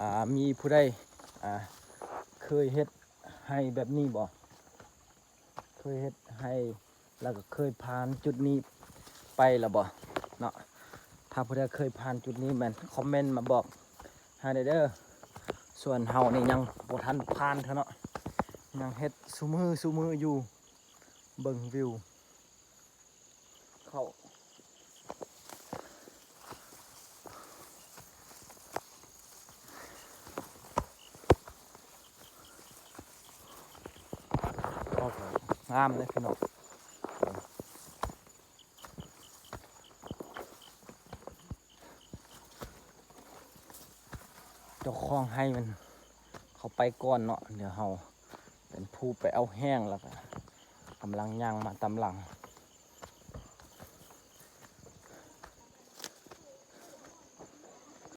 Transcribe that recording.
ອ່າ ມີຜູ້ໃດ ອ່າ ເຄີຍເຮັດໄຮ່ແບບນີ້ບໍ່? ເຄີຍເຮັດໄຮ່ ແລ້ວກໍເຄີຍຜ່ານຈຸດນີ້ໄປແລ້ວບໍ່ເນາະ? ຖ້າຜູ້ໃດເຄີຍຜ່ານຈຸດນີ້ແມ່ນຄອມເມັນມາບອກໃຫ້ແດ່ເດີ. ສ່ວນເຮົານີ້ຍັງບໍ່ທັນຜ່ານເທື່ອເນາະ, ຍັງເຮັດຊຸມື້ ຊຸມື້ຢູ່. ເບິ່ງວິວ ເຂົ້າ ເຂົ້າກໍງາມເດ້ພີ່ນ້ອງ. ເຈົ້າຂອງໄຮ່ມັນເຂົ້າໄປກ່ອນເນາະ, ດຽວເຮົາເປັນຜູ້ໄປເອົາແຫ້ງ ແລ້ວກໍກຳລັງຍ່າງມາຕາມຫຼັງ.